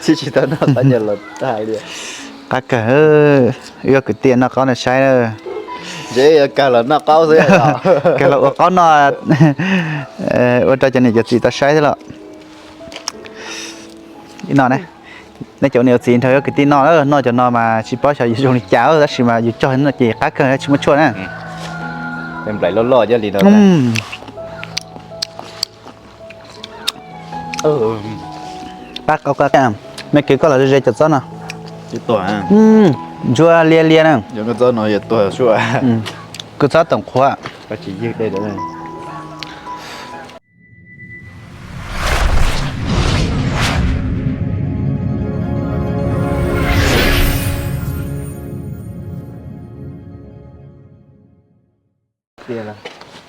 Tsis tsis tau noj qab nyuag los tag li. Qab kawg, wb yuav kwv tij noj qaub noj saib na. Ntshe yuav kawg los noj qaub xwb. Kawg los ua qaub noj, ua rau cov niam cov txiv tau saib xwb los. No ne, nej cov niam cov txiv nrog wb kwv tij noj, noj cov no mas tsis paub xyov yuav zoo li cas tab sis mas yus cog no ces qab kawg tsis muaj tshuaj na. Nplaim loj loj coj li no. Qab qau qab, me kwv koj los ze ze cov txob no. Ntsuab liab liab na. Kua txob toom qhuav.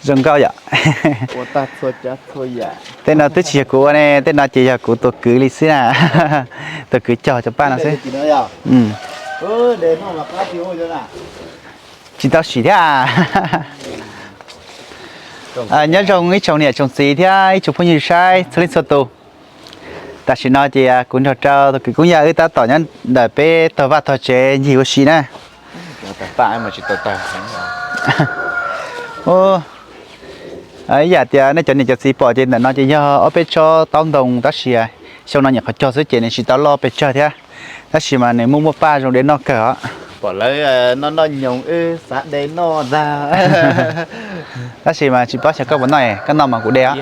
Zoo nkauj yom. Tej no twb tsis yog kuv ua ne, tej no ces yog kuv tus kwv li xwb na. Tus kwv cog cov paj no xwb. Tsis tau sim thiab. Nyob zoo ib tsoom niam tsoom txiv thiab ib tsoom phooj ywg saib txhua leej txhua tus. Tam sim no ces kuv nrog rau tus kwv Koob Yaj wb tab tom nyob ntawm peb tog vaj tog tsev ncig ua si na. Ib yam tias nej cov niam cov txiv pom ces ntawm no ces yog ob peb tsob taub ntoo tab sis xyoo no nyuam qhuav cog xwb ces nws tsis tau loj pes tsawg thiab, tab sis mas nws muaj muaj paj zoo de noj kawg os. Pom lawv noj noj nyoos wb xav de noj ntag. Tab sis mas tsis paub xyov koj puas noj, koj noj mas kuv de os.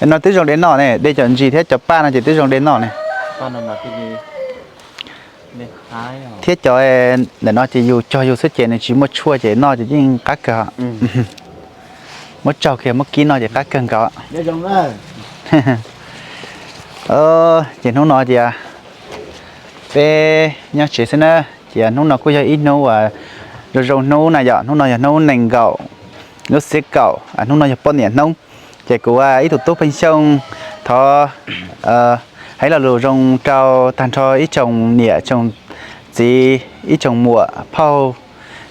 No twb zoo de noj ne, de cov ntsis thiab cov paj no ces twb zoo de noj ne. Thiab cov ntawm no ces yus cog yus xwb ces nws tsis muaj tshuaj ces noj ces yeej qab kawg. Muab tsaug kiag muab kib noj ces qab kawg nkaus. Ces hnub no ces peb nyob tsev xwb na, ces hnub no kuj yog ib hnub uas zoo zoo hnub na yom, hnub no yog hnub nees nkaum lub xiab kaum, hnub no yog poj niam hnub. Ces kuv ib tug tub Pheej Xyooj thov hais lo lus zoo rau tag nrho ib tsoom niam tsoom txiv, ib tsoom muam phauj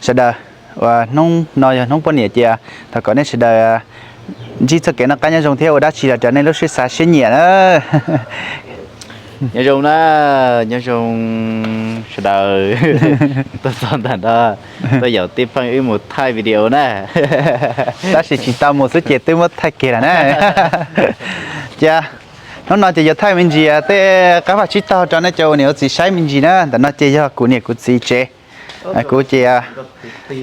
sawv daws uas hnub no yog hnub poj niam ces thov kom nej sawv daws ntsib txoj kev noj qab nyob zoo thiab ua dab tsi los raws nej lub siab xav siab nyiam na. Nyob zoo na, nyob zoo sawv daws. Tuaj txog ntawm no, tuaj yaum tij Pheej wb mus thaij video na. Tab sis tsis tau mus xwb ces twb muab thaij kiag lawm na. Ces hnub no ces yuav thaij me ntsis tej qab vaj tsib taug rau nej cov ua niam ua txiv saib me ntsis na. Ntawm no ces yog kuv niam kuv txiv tsev. Kuv ces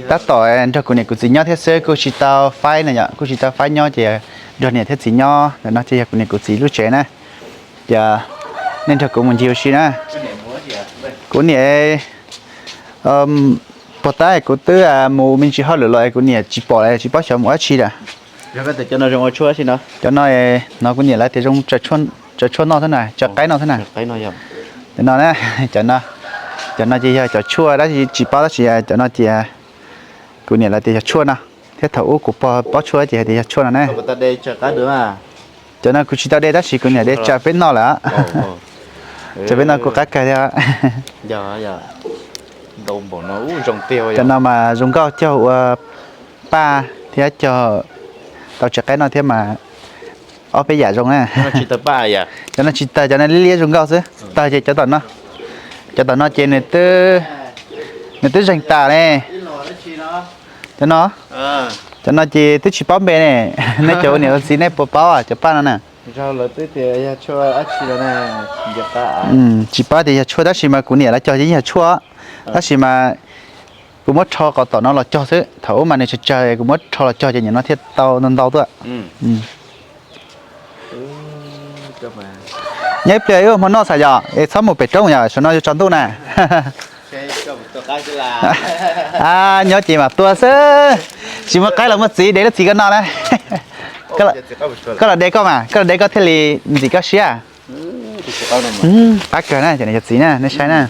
tab tom nrog kuv niam kuv txiv nyob thiab xwb, kuj tsis tau faib na yom, kuj tsis tau faib nyob ces nrog niam thiab txiv nyob. Ntawm no ces yog kuv niam kuv txiv lub tsev na. Ces nej nrog kuv mus ncig ua si na. Kuv niam, puag ta kuv twb mus me ntsis hauj lwm los kuv niam tsis pom, tsis paub xyov mus dab tsi lawm. Cov no, no kuv niam lawv tias zoo tsaws tshuaj noj xwb na, tsaws qaib noj xwb na. Cov no na, cov no, cov no ces yog cov tshuaj tab sis tsis paub tab sis cov no ces kuv niam lawv tias yog tshuaj no, thiab thaum ub kuv pog pob tshuaj ces hais tias yog tshuaj no na. Cov no kuv tsis tau de tab sis kuv niam de tsaws peb noj lawm. Tsaws peb noj kuj qab kawg thiab. Cov no mas zoo nkauj cog ua paj thiab cog tau tsaws qaib noj thiab mas ob peb yam zoo na. Cov no tsis tawg, cov no liab liab zoo nkauj xwb. Tawg ces cov tom no, cov tom no ces nws twb zeeg tas ne. Cov no, cov no ces twb tsis paub npe ne. Nej cov ua niam ua txiv nej puas paub cov paj no na? Tsis paub tias yog tshuaj tab sis mas kuv niam lawv cog ces yeej yog tshuaj, tab sis mas kuv muab rho qhov tom no los cog xwb, thaum ub mas nws tsawg tsawg kuv muab rho los cog ces nim no thiaj tau ntau ntau tuaj. Nyob ib pliag wb ua hmo noj xav yom, es txhob mus pem roob yom, saum no yuav tsaus ntuj na. Nyob ces mam tuaj xwb, tsis muaj qaib los muaj txiv de lub txiv koj noj na. Koj los de koj mas, koj los de koj thiaj li ntxim koj siab. Qab kawg na cov niam cov txiv na, nej saib na.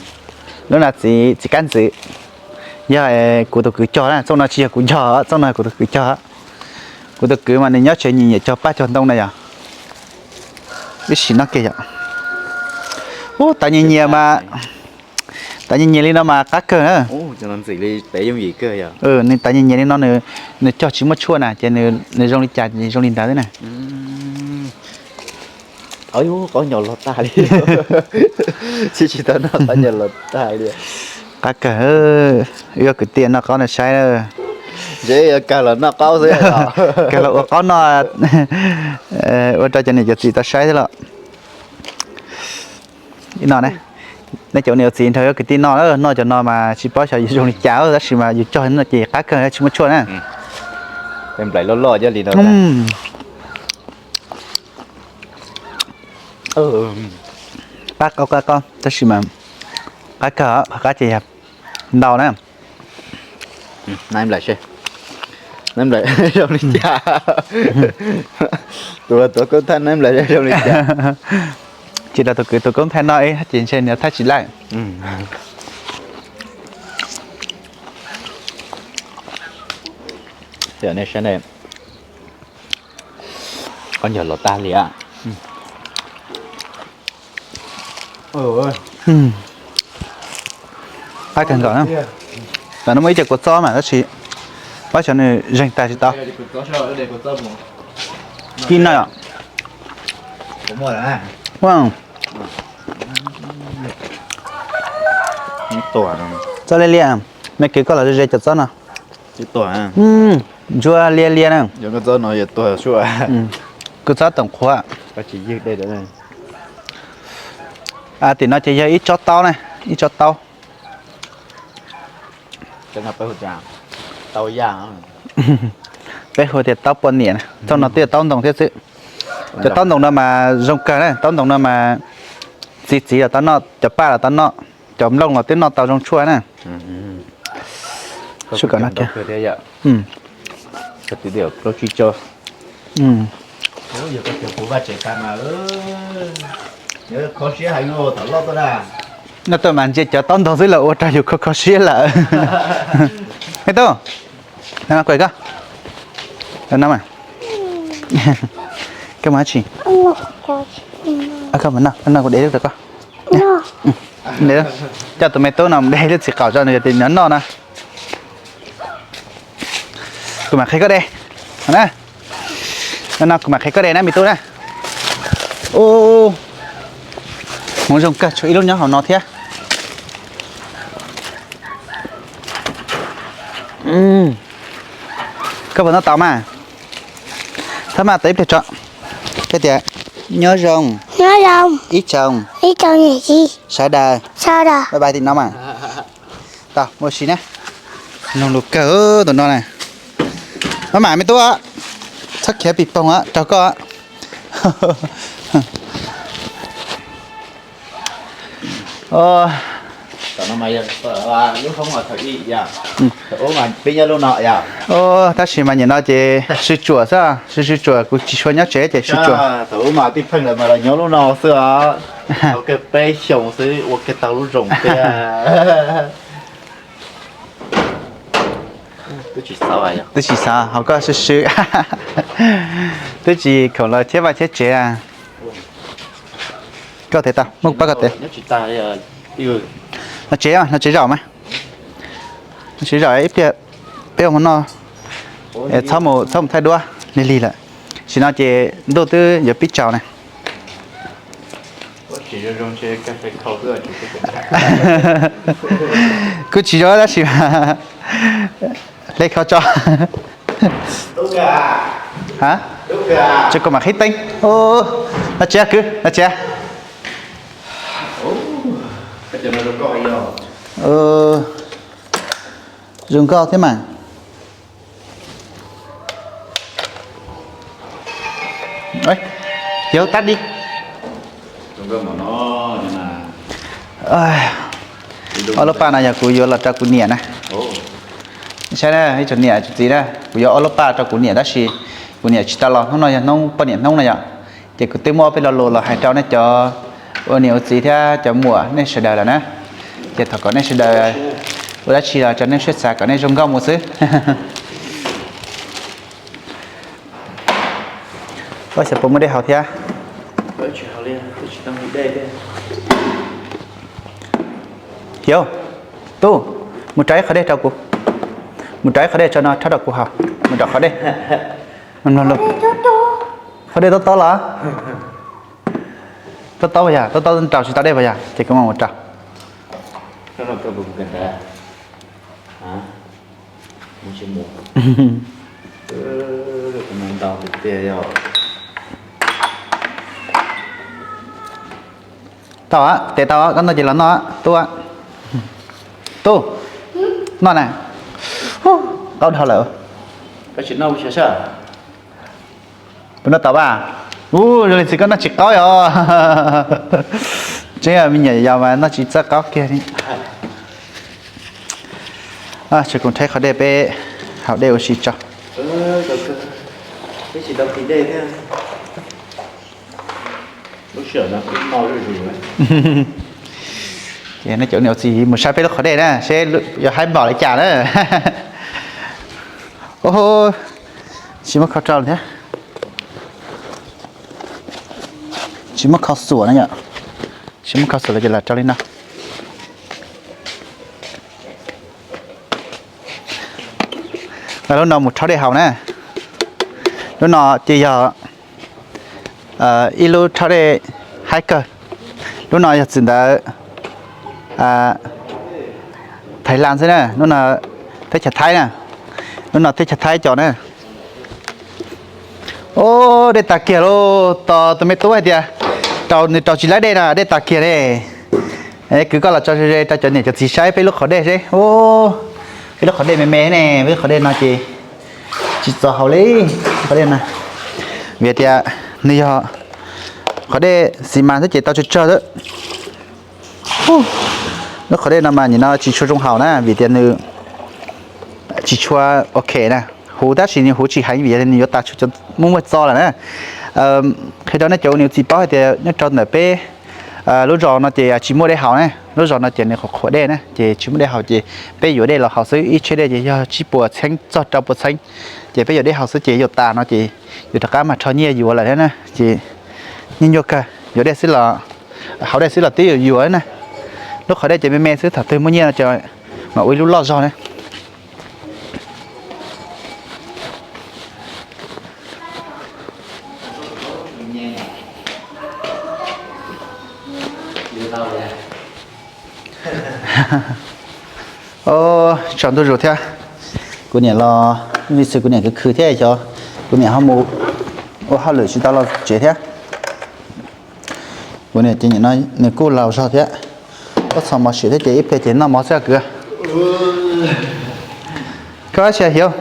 Lub no txiv, txiv kab ntxwv, yog kuv tus kwv cog na, txooj no tsis yog kuv cog, txooj no kuv tus kwv cog. Kuv tus kwv mas nws nyob tsev nyiam nyiam cog paj cog ntoo na yom. Ib sim no kiag yom. Ub, tav nyias nyias mas, tav nyias nyias li no mas qab kawg na. Nws tav nyias nyias li no, nws cog tsis muaj tshuaj na ces nws zoo li cas zoo li ntawd na. Qaub nyuag los tag li. Tsis tsis tau noj qaub nyuag los tag li. Qab kawg, wb yuav kwv tij noj qaub no saib na. Ntshe yuav kawg los noj qaub xwb. Kawg los ua qaub noj, ua rau cov niam cov txiv tau saib xwb los. Ib no ne, nej cov niam cov txiv nrog wb kwv tij noj, noj cov no mas tsis paub xyov yus zoo li cas tab sis mas yus cog no ces qab kawg tsis muaj tshuaj na. Qab qaub qab qaub tab sis mas qab kawg, qhov qab ces yog ntau na. Zoo li cas? Tus tuav koob thaij nab nplas zoo li cas? Tsis rau tus kwv tus koob thaij no ib ces ntshe nws thaij tsis laij. Qaub nyuag los tag li. Qab kawg nkaus na. Tam no muaj ib ce kua txob mas tab sis pab xyov nws zeeg tag tsis tau. Kib no yom. Txob liab liab, me kwv koj los ze ze cov txob no. Ntsuab liab liab na. Kua txob toom qhuav. Tim no ces yog ib tsob taub na, ib tsob taub. Peb hu tias taub poj niam, txoj no twb yog taub ntoo thiab xwb. Cov taub ntoo no mas zoo kawg na, taub ntoo no mas txiv txiv los tau noj, cov paj los tau noj, cov nplooj los twb noj tau zoo tshuaj na. Noj tau mas ntsia cov taub ntoo xwb los ua rau yus kho kho siab lawm. Me tub, kuj koj, koj mus tsis, koj mus noj, koj noj kuv de lub rau koj. Coj tus me tub no mus de lub txiv qaum tso nws tias nws noj na. Kuv mam qhia koj de na. No kuv mam qhia koj de na me tub na. Hmoov zoo kawg tshuav ib lub nyob hauv no thiab. Koj puas noj tau mas? Thab mas tau ib pliag tso. Koj tias nyob zoo, ib tsoom, sawv daws, bye bye tim no mas. Tau ua si na. Noog lus kawg tus no na. Maj mam me tub, txhob khiav pis poog rau koj. Tab sis mas nim no ces sib tsuam xwb, sib sib tsuam, kuv tsis tshua nyob tsev ces sib tsuam. Thaum ub mas tij pheej lawv mas los nyob lub no xwb os. Tau kiag peb xyoos xwb ua kiag tau lub zoov tiag. Twb tsis xav, hauv koj swb swb. Twb tsis khoom los thiab vaj thiab tsev. Koj tes tau, muab pab koj tes. Los tsev, los tsev zaum mas. Los tsev zaum ib pliag peb ua hmo noj. Txhob mus, txhob mus thaij duab, lig lig lawm. Sim no ces ntuj twb yuav pib tsaus na. Kuj tsis zoo tab sis mas hle khau tso. Tsis koj mam qhib teeb. Los tsev kwv, los tsev. Zoo nkauj thiab mas. Yog tab di. Ob lub paj no yog kuv yuav los rau kuv niam na. Saib na ib tsoom niam tsoom txiv na, kuv yuav ob lub paj rau kuv niam tab sis kuv niam tsis tau los, hnub no yog hnub poj niam hnub no yom. Ces kuv twb muab ob peb lo lus los hais rau nej cov ua niam ua txiv thiab cov muam nej sawv daws lawm na. Ces thov kom nej sawv daws ua dab tsi los tso nej siab xav kom nej zoo nkauj mus xwb. Ua xyov puas muaj dej haus thiab. Yau, tub, mus rau ib qho dej rau kuv. Mus rau ib qho dej tso no rau kuv haus. Mus rau qhov dej. Qhov dej tob tob los? Tau tau yog, tau tau rau tsis tau dej puas yog? Ces kuv mam mus rau. Tau, tes tau, koj noj ces los noj, tub. Tub, noj na. Qaub dhau lawm. Puas noj tau pab? Ub, zoo li txiv koj noj tsis qaub os. Tseeb, me nyuam yaus mas noj tsis txawj qaub kiag li. Tsuas koom rhaib qhov dej peb haus dej ua si tso. Ces nej cov niam txiv mus saib peb lub qhov dej na seb yog haib npaum li cas na. Tsis muab kho rau thiab. Tsis muab kho xuam na yom. Tsis muab kho xuam los ces lam rau li no. Lub no mus rhaub dej haus na. Lub no ces yog ib lub rhaub dej haib kawg. Lub no yog txim ntawd Thaib Las xwb na, lub no teb chaws Thaib na. Lub no teb chaws Thaib cov na. Ub, dej tag kiag lauj, tos tus me tub hais tias rau nws rau tsis laib dej no, dej tag kiag ne. Kwv koj los tso ze ze rau cov niam cov txiv saib peb lub qhov dej seb. Peb lub qhov dej me me ne, peb lub qhov dej no ces tsis txaus haus li. Qhov dej no vim tias nws yog qhov dej xis mas xwb ces tau tsawg tsawg xwb. Lub qhov dej no mas nim no tsis tshua zoo haus na vim tias nws tsis tshua ok na. Huv tab sis nws huv tsis heev vim nws yuav tas tshuav cov muaj muaj txo lawm na. Qhia rau nej cov ua niam txiv paub hais tias nyob rau ntawm peb lub zos no ces tsis muaj dej haus na, lub zos no ces nws qhuav qhuav dej na ces tsis muaj dej haus ces peb yuav dej los haus xwb, ib tsheb dej ces yog tsib puas txheeb txog rau puas txheeb. Ces peb yuav dej haus xwb ces yuav tas no ces yuav rov qab mas rho nyiaj yuav lawm thiab na. Ces nyiaj nyuaj kawg, yuav dej xwb los, haus dej xwb los twb yuav yuav na. Lub qhov dej ces me me xwb, thaum twg muaj nyiaj no ces mam ua ib lub loj zog na. Tsaus ntuj zus thiab, kuv niam los, ib xwm kuv niam khwv khwv thiab xyov kuv niam ho mus ua hauj lwm tsis tau los tsev thiab. Kuv niam ces nim no nws kuj laus zog thiab, ua txhos mos siam thiab ces ib pliag ces noj mov xwb kwv. Koj ua dab tsi Hiav?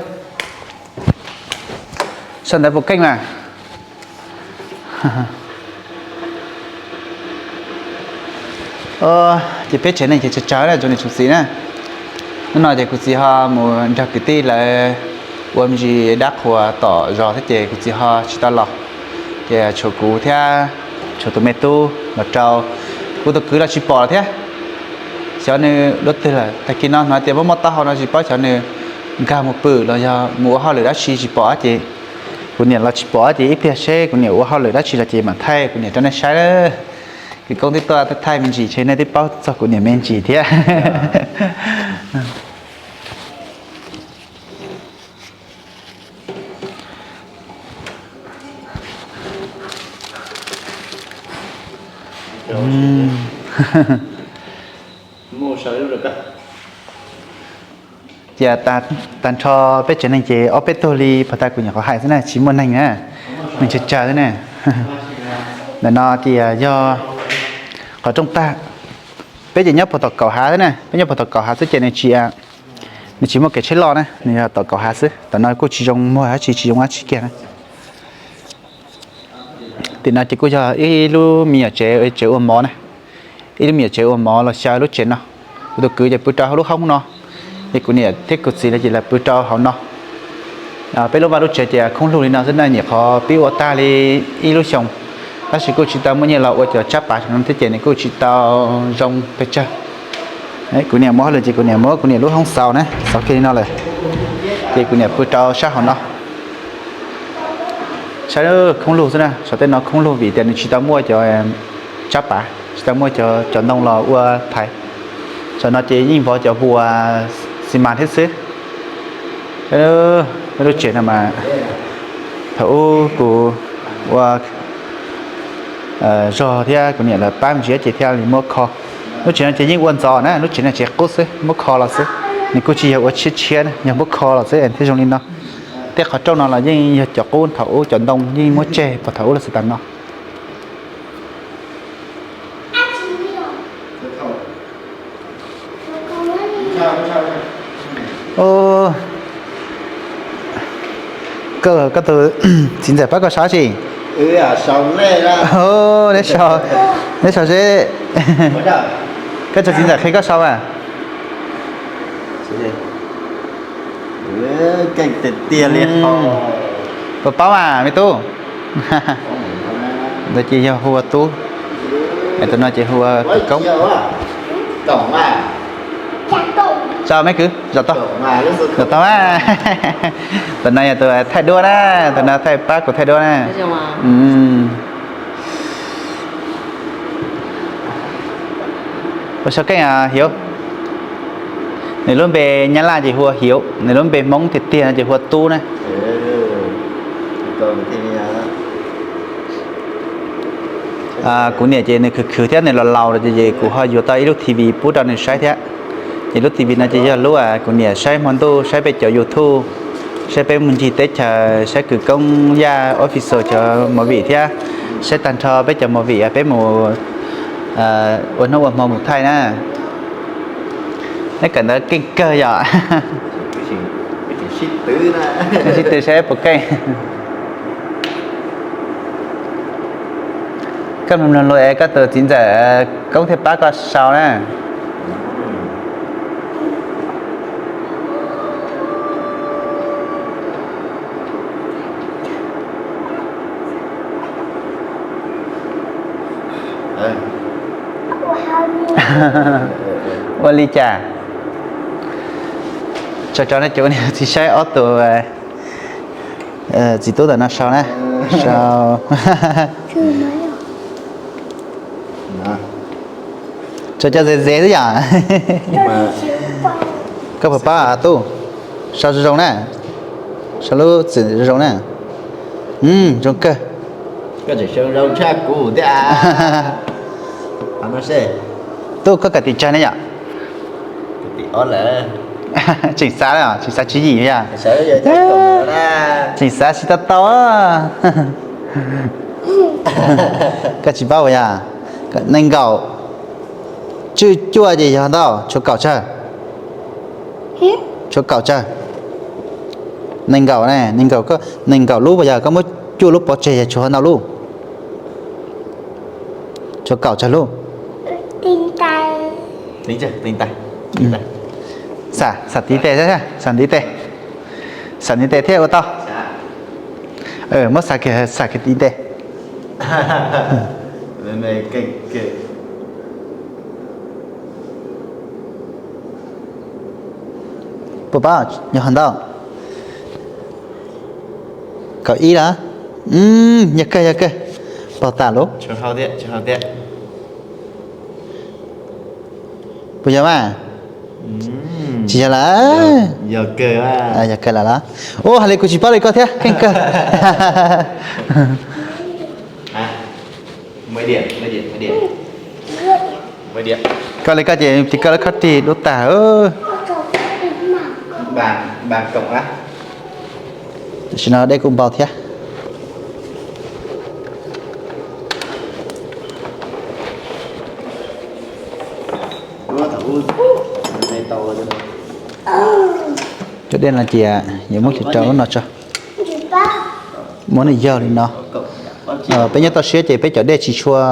Sau ntawv puas keej mas? Ces peb tsev neeg ces tsawg tsawg na, tsoom niam tsoom txiv na. Hnub no ces kuv txiv ho mus nrog kwv tij lawv ua me ntsis dab qhuas tom zos thiab ces kuv txiv ho tsis tau los. Ces tshuav kuv thiab tshuav tus me tub los rau, kuv tus kwv los tsis pom lawm thiab. Xyov nws dua twg lawm, tag kis no hnov tias muaj muaj taub hau no tsis paub xyov nws nkag mus pw los yog mus ua hauj lwm dab tsi tsis pom ces kuv niam los tsis pom ces ib pliag seb kuv niam ua hauj lwm dab tsi los ces mam thaij kuv niam rau nej saib. Kwv Koob twb tuaj thaij me ntsis ces nej twb paub txog kuv niam me ntsis thiab. Ces tag nrho peb tsev neeg ces ob peb tug li puag ta kuv nyuam qhuav hais xwb na, tsis muaj neeg na, neeg tsawg tsawg xwb na. Ntawm no ces yog qhov rooj tag. Peb ces nyob puag tom kaum hav xwb na, peb nyob puag tom kaum hav xwb ces nws tsis, nws tsis muaj kev tsheb loj na, nws yog tom kaum hav xwb. Tam no kuj tsis zoo muag dab tsi, tsis zoo dab tsi kiag na. Tim no ces kuj yog ib lub me nyuam tsev, tsev ua mov na, ib lub me nyuam tsev ua mov los xyaw lub tsev no. Kuv tus kwv ces pw rau hauv lub hoob no, ces kuv niam thiab kuv txiv lawv ces lawv pw rau hauv no. Peb lub vaj lub tsev ces khoob lug li no xwb na, nyuam qhuav pib ua tag li ib lub xyoos, tab sis kuj tsis tau muaj nyiaj los ua cov tsab pav no thiab ces nws kuj tsis tau zoo pes tsawg. Kuv niam mus hauj lwm ces kuv niam muab kuv niam lub hoob xaus na, xaus kiag li no lawm, ces kuv niam pw rau sab hauv no. Saib, khoob lug xwb na, saum tej no khoob lug vim tias nws tsis tau muaj cov tsab pav, tsis tau muaj cov ntoo los ua thaiv. Saum no ces yeej vov cov vuas xi mas thiab xwb. Lub tsev no mas thaum ub kuv ua zog thiab kuv niam lawv pab me ntsis ces thiaj li muab kho. Lub tsev no ces yeej ua ntxov na, lub tsev no tsev qub xwb, muab kho los xwb. Nws kuj tsis yog ua tshiab tshiab na, yog muab kho los xwb thiaj zoo li no. Tej qhov rooj no los yeej yog cov qub thaum ub, cov ntoo yeej muab tseg puag thaum ub los xwb tas no. Koj, koj tus txiv ntxawm pab koj sau tsis? Neb sau, neb sau seb. Koj tus txiv ntxawm qhia koj sau mas. Puas paub mas me tub? Ntawd ces yog hu ua Tub, tus no ces hu ua Koob. Tso me kwv, zaum tau, zaum tau mas. Tus no yog tus thaij duab na, tus no thaij pab kuv thaij duab na. Ua sau keej Hiauv. Nws lub npe Nyab Laj ces hu ua Hiauv, nws lub npe Hmoob tiag tiag no ces hu ua Tub na. Kuv niam ces nws khwv khwv thiab nws los laus lawm ces kuv ho yuav tau ib lub T V pub rau nws saib thiab. Ces lub T V no ces yog lub kuv niam saib hmo ntuj, saib peb cov YouTube, saib peb mus ncig teb chaws, saib Kwv Koob Yaj Official cov movie thiab saib tag nrho peb cov movie peb mus ua hnub ua hmo mus thaij na. Neb kawm ntawv keej kawg yom? Sib tw saib puas keej. Koj mloog mloog lus es koj tus txiv ntxawm Koob thiaj pab koj sau na. Ua li cas? Tso tso nej cov niam txiv saib ob tug txiv tub ntawm no sau na. Sau. Tso cov ze ze xwb yom. Koj puas paub tub? Sau zoo zoo na. Sau lub txwm zoo zoo na. Zoo kawg. Tub, koj kawm tim tsawg ne yom? Tseem xav, tseem xav tswv yim yom? Tseem xav tsis tau tau. Koj tsis paub yom? Nees nkaum tswj cuaj ces yog ntau, tshuav kaum tsawg? Tshuav kaum tsawg? Nees nkaum ne, nees nkaum, nees nkaum lub puas yog? Koj muab cuaj lub pov tseg yog tshuav ntau lub? Tshuav kaum tsawg lub? Xam, xam ntiv tes, xam ntiv tes, xam ntiv tes thiab ua tau. Muab xam kiag, xam kiag ntiv tes. Puas paub yog ntau? Kaum ib lawm. Yog kawg, yog kawg. Paug tas lub. Puas yog mas? Tsis yog lawm. Yog kawg lawm los? Ua hais li kuv tsis paub li koj thiab, keej kawg. Koj li koj ces tis koj lub khob rig dub tag. Tam sim no dej kuj npau thiab. Cov dej no ces yuav muab hliv rau lub no tso. Muab nws yog li no. Peb nyob toj siab ces peb cov dej tsis tshua,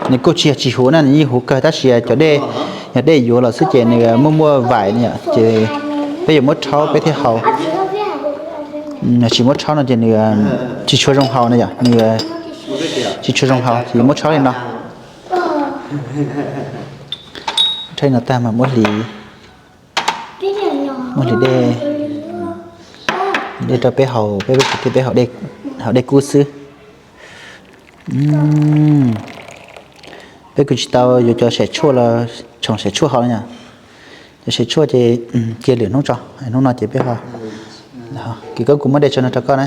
nws kuj tsis yog tsis huv na, nws yeej huv kawg tab sis cov dej, yog dej yuav los xwb ces nws muaj muaj vaim na yom, ces peb yuav muab rhaub peb thiaj haus. Tsis muab rhaub no ces nws tsis tshua zoo haus na yom, nws tsis tshua zoo haus ces yuav muab rhaub li no. Rhaub li no tag mas muab hliv, muab hliv dej, hliv dej rau peb haus, peb, peb kwv tij peb haus dej kub xwb. Peb kuj tsis tau yuav cov saim tshuaj los tshoom saim tshuaj haus no yom. Cov saim tshuaj ces cia lwm hnub tso, hnub no ces peb ho, ces koj kuv muab dej tso no rau koj na.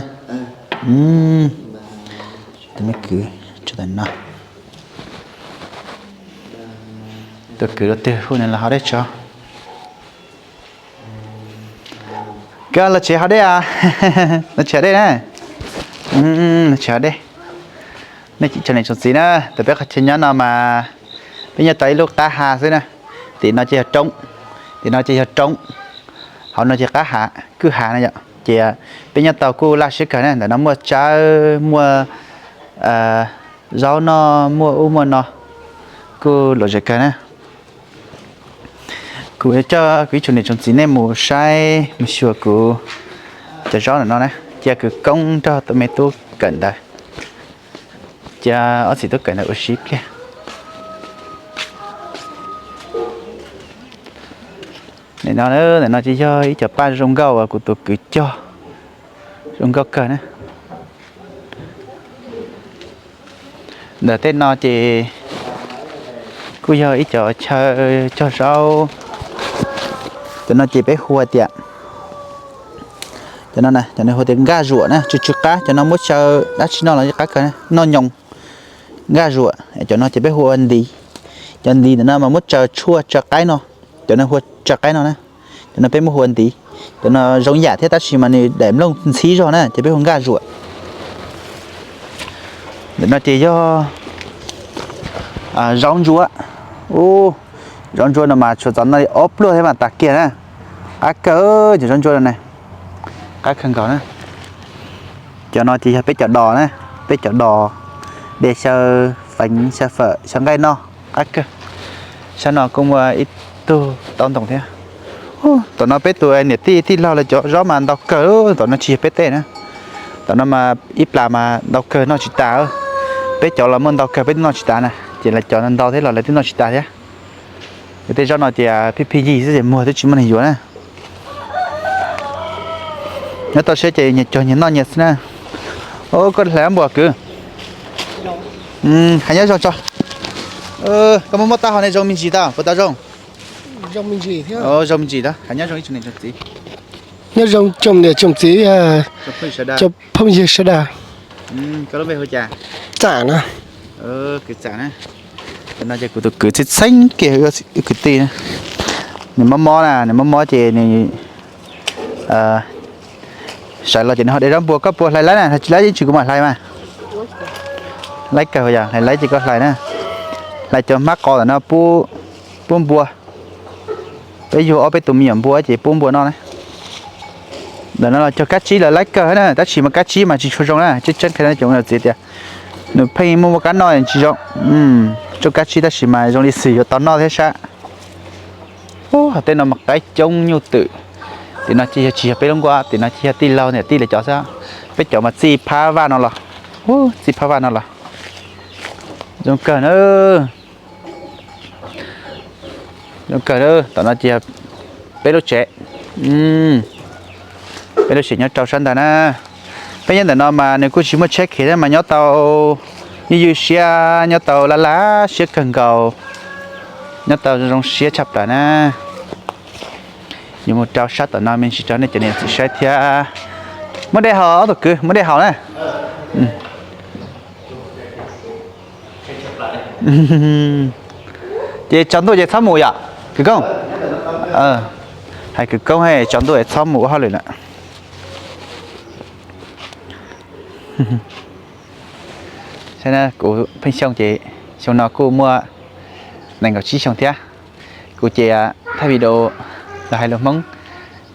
Me kwv, tso tam no. Tus kwv ua twg hu nws los haus dej tso. Koj los tsev haus dej os. Los tsev haus dej na. Los tsev haus dej. Nej tsoom niam tsoom txiv na, tam peb qhov chaw nyob no mas peb nyob tau ib lub qab hav xwb na. Tim no ces yog roob, tim no ces yog roob, hauv no ces qab hav kwj hav na yom. Ces peb nyob tau kuj laj siab kawg na, ntawm no muaj tsawb muaj zaub noj muaj ub muaj no, kuj lom zem kawg na. Kuv coj kuv ib tsoom niam tsoom txiv nej mus saib mus xyuas kuv cov zaub ntawm no na, cia kuv koob nrog tus me tub kawm ntawv, cia ob txiv tub kawm ntawv ua si ib pliag. Nim no, ntawm no ces yog ib co paj zoo nkauj uas kuv tus kwv cog, zoo nkauj kawg na. Ntawm tej no ces kuj yog ib co chaw cog zaub. Cov no ces peb hu tias, cov no, cov no hu tias nkaj zuam na, tsw tsw qab, cov no muab tsaws dab tsi noj los qab kawg, noj nyoos, nkaj zuam. Cov no ces peb hu ua ntiv, cov ntiv ntawm no mas muab tsaws tshuaj tsaws qaib no, cov no hu ua tsaws qaib no na. Cov no peb muab hu ua ntiv, cov no zoo yam thiab tab sis mas nws daim nplooj ntxhib zog na ces peb hu nkaj zuam. Ntawm no ces yog zaub ntsuab. Ub, zaub ntsuab no mas tshuav txog no li ob pluag thiab mas tas kiag na. Qab kawg cov zaub ntsuab no na, qab kawg nkaus na. Cov no ces yog peb cov dos na, peb cov dos de xyaw feev xyaw fawm xyaw nqaij noj, qab kawg. Sab no kuj muaj ib tug taub ntoo thiab. Tom no peb tus niam tij tij laug lawv cov zaub mas ntau kawg, tom no tsis yog peb tej na. Tom no mas ib plas mas ntau kawg noj tsis tas. Peb cov los muaj ntau kawg peb twb noj tsis tas na, ces lawv cov ntau thiab los lawv twb noj tsis tas thiab. Tej zaub no ces phij phij yig xwb ces muag twb tsis muaj neeg yuav na. Nyob toj siab ces nyias cog nyias noj nyias xwb na. Koj hlais npaum kwv? Hais nyob zoo tso. Koj muaj muab taub hau ne zoo me ntsis tau puas tau zoo? Zoo me ntsis tau, hais nyob zoo ib tsoom niam tsoom txiv. Nyob zoo tsoom niam tsoom txiv, cov phooj ywg sawv daws. Txawm no, kuv tus kwv txheeb txheeb kiag kwv tij na. Nws mob mob na, nws mob mob ces nws sawv los ces nws ho de zaub npua, koj puas hlais laib na, tsis laib yeej tsis kuv mam hlais mas. Laib kawg yog hlais laib ces koj hlais na. Hlais cov hmab qos ntawm no pub npua. Peb yug ob peb tus me nyuam npua ces pub npua noj na. Ntawm no los cog kab tsib lawv laib kawg na, tab sis mas kab tsib mas tsis tshua zoo na, tseeb tseeb qhia rau cov niam txiv tias nws pheej muaj muaj kab noj tsis zoo. Tsuj kab tsib tab sis mas zoo li xwm yuav tau noj thiab sab. Ub, tej no mas qaib coob nyuj twm. Tim no ces yog tsis yog peb lub nkuaj, tim no ces yog tij laug niam tij lawv cov xwb. Peb cov mas txij phab vaj no los, txij phab vaj no los. Zoo kawg na. Zoo kawg, tom no ces peb lub tsev, peb lub tsev nyob rau sab ntawd na. Peb nyob ntawm no mas nws kuj tsis muaj tsheb khiav thiab mas nyob tau ywj ywj siab, nyob tau laj laj siab kawg nkaus, nyob tau zoo siab tshaj plaws na. Yuav mus rau sab tom no me ntsis rau nej cov niam txiv saib thiab. Muab dej haus ob tug kwv, muab dej haus na. Ces tsaus ntuj ces txhob mus yom kwv Koob? Hais kwv Koob tsaus ntuj es txhob mus ua hauj lwm lawm. Kuv pheej xyoo ces xyoo no kuj muaj nees nkaum tsib xyoo thiab. Kuv ces thaij video los hais lus Hmoob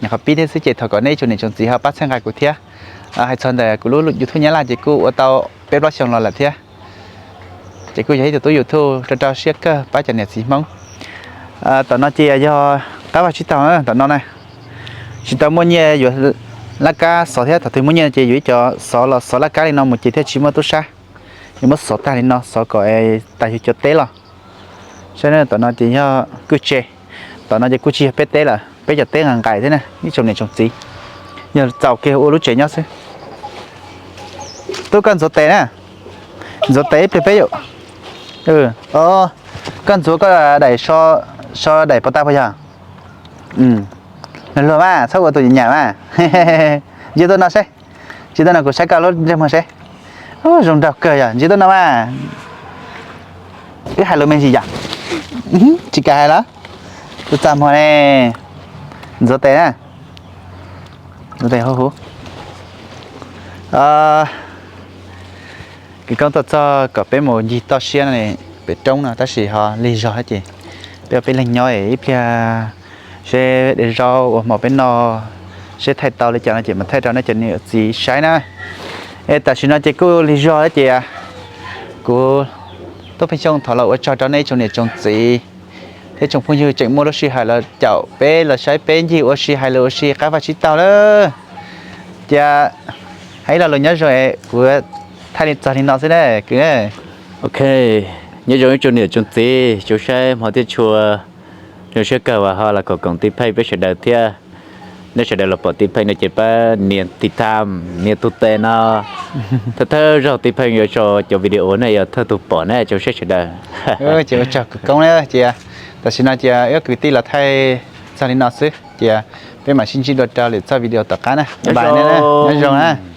nyuam qhuav pib thiab xwb ces thov kom nej ib tsoom niam tsoom txiv ho pab txhawb nqa kuv thiab. Hais txog ntawm kuv lub YouTube Nyab Laj ces kuj ua tau peb plaub xyoo los lawm thiab. Ces kuj yog ib tug tub YouTube rau rau siab kawg pab cov niam txiv Hmoob. Tom no ces yog qab vaj tsib taug tom no na, tsis tau muaj nyiaj yuav laj kab xov thiab, thaum twg muaj nyiaj ces yuav ib co xov los xov laj kab li no mus ces thiaj tsis muaj tub sab. Yuav muab xov tag li no xov kom tas yus cov teb los. Saib tom no ces yog kwj tse, tom no ces kuj tsis yog peb teb lawm, peb cov teb nqaim nqaim thiab na ib tsoom niam tsoom txiv. Yog txaus kiag ua lub tsev nyob xwb. Tub koj ntxuav tes na, ntxuav tes ib pliag peb yuav. Koj ntxuav koj daim, so daim pov tag puas yog? Luag luag mas txhob ua tus nyam mas. Cia tuaj no seb, cia tuaj no kuv saib koj lub ntsej muag seb. Zoo nraug kawg yog ntsib tuaj no mas. Wb hais lus me ntsis yom? Tsis kam hais los? Tuaj txaj muag ne. Ntxuav tes na. Ntxuav tes huv huv. Kwv Koob tuaj txog kom peb mus ncig toj siab no pem roob no tab sis ho lig zog thiab ces peb ua peb leeg nyob es ib pliag seb de zaub ua hmo peb noj, seb thaij tau li cas no ces mam thaij rau nej cov niam txiv saib na. Es tam sim no ces kuj lig zog thiab ces kuv Tub Pheej Xyooj thov los ua tsaug rau nej tsoom niam tsoom txiv thiab tsoom phooj ywg tseem muaj lub sij hawm los caum peb los saib peb ncig ua si hais lus ua si qab vaj tsib taug lawm. Ces hais ib lo lus nyob zoo es kuv thaij li txog li no xwb na kwv. Ok, nyob zoo ib tsoom niam tsoom txiv, tsoom saib hmov thiab tshua, zoo siab kawg uas ho los koom koom Tij Pheej peb sawv daws thiab. Nej sawv daws los pom Tij Pheej no ces pab nias tiv tham, nias tus tes no. Thawj thawj zaug Tij Pheej yuav tso cov video nej yog thawj tus pom na tsoom saib sawv daws. Ces ua tsaug kwv Koob na ces tam sim no ces wb kwv tij los thaij txog li no xwb ces peb mam sib ntsib dua rau lwm txoj video tom qab na. Bye bye, nyob zoo na.